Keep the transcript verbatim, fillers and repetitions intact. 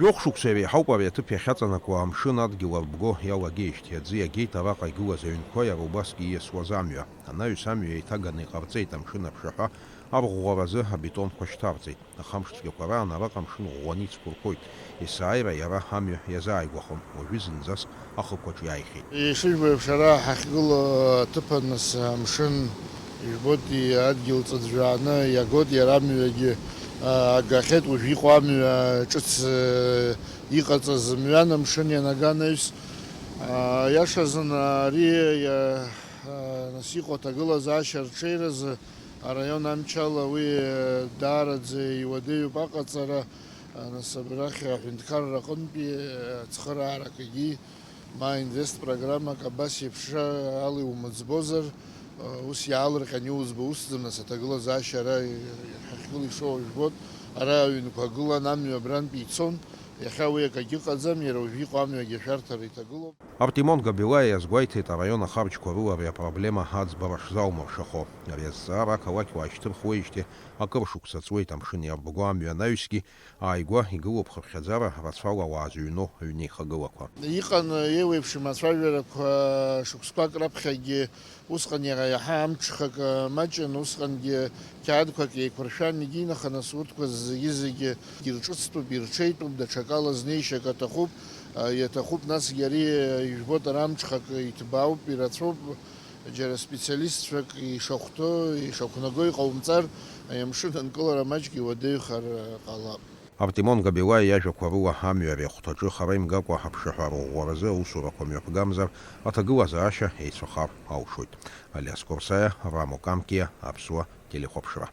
Жәохә шықәса иреиҳауп ари аҭыԥ иахьаҵанакуа амшын адгьыл арбго иалагеижьҭеи. Аӡы иагеит араҟа игылаз аҩнқәа, иара убасгьы ииасуаз амҩа. Анаҩс амҩа еиҭаганы иҟарҵеит амшын аԥшаҳәа арӷәӷәаразы абетонқәа шьҭарҵеит. Ахамш цәгьақәа раан араҟа амшын ӷәӷәаны ицқәырқәоит. Есааира иара амҩа иазааигәахон, уажәы зынӡаск ахықәаҿ иааихьеит. Ишыжәбо еиԥш, ара ҳахьгылоу аҭыԥан нас амшын, ижәбоит, адгьыл ҵыӡәӡәааны иагоит, иара амҩагьы, а, агахьеит, уажә иҟоу амҩа ҿыц, э, иҟаҵаз мҩан амшын ианага анаҩс. А, иашазын ари, а, а, нас иҟоу аҭагылазаашьа арҽеиразы араион амчала уи, э, даараӡа иуадаҩуп аҟаҵара, а, нас абрахь аҳәынҭқарра аҟынтәи, э, ацхырааракгьы ма инвест программак абас еиԥш ала иумыӡбозар, ус иаалырҟьан иузбо усӡам, нас аҭагылазаашьа ара ҳахьгылоу ишоу жәбоит, ара аҩнқәа гылан, амҩа абрантәи ицон, иахьа уи акагьы ыҟаӡам, иара уажә иҟоу амҩагьы ашәарҭара иҭагылоуп. Артемон Габилаиа иазгәеиҭеит, араион ахарџьқәа рыла ари апроблема аӡбара шзаумыршахо. Ари азҵаара ақалақь уаашьҭырхуеижьҭеи акыр шықәса ҵуеит, амшын иарбго амҩа анаҩсгьы ааигәа игылоуп хыԥхьаӡара рацәала ауаа зыҩноу аҩнеихагылақәа. Иҟан еиуеиԥшым ацәажәарақәа шықәсқәак раԥхьагьы, усҟан иара иаҳа амҽхак маҷын, усҟангьы қьаадқәак еиқәыршәан, егьинаха нас урҭқәа зегьы-зегьы ирҿыцтәуп, ирҽеитәуп, даҽакала знеишьак аҭахуп, иаҭахуп, насгьы ари ижәбоит, ара амҽхак иҭбаауп, ирацәоуп. Џьара специалистцәак ишахәҭоу, ишақәнаго иҟаумҵар, амшын анкылара маҷк иуадаҩхар ҟалап. Артемон Габилаиа иажәақәа рыла, амҩа ари ахәҭаҿы хара имгакәа аԥшаҳәа арӷәӷәаразы аусурақәа мҩаԥгамзар, аҭагылазаашьа еицәахар алшоит. Алиас Корсаиа, Рамо Камкиа, Аԥсуа телехәаԥшра.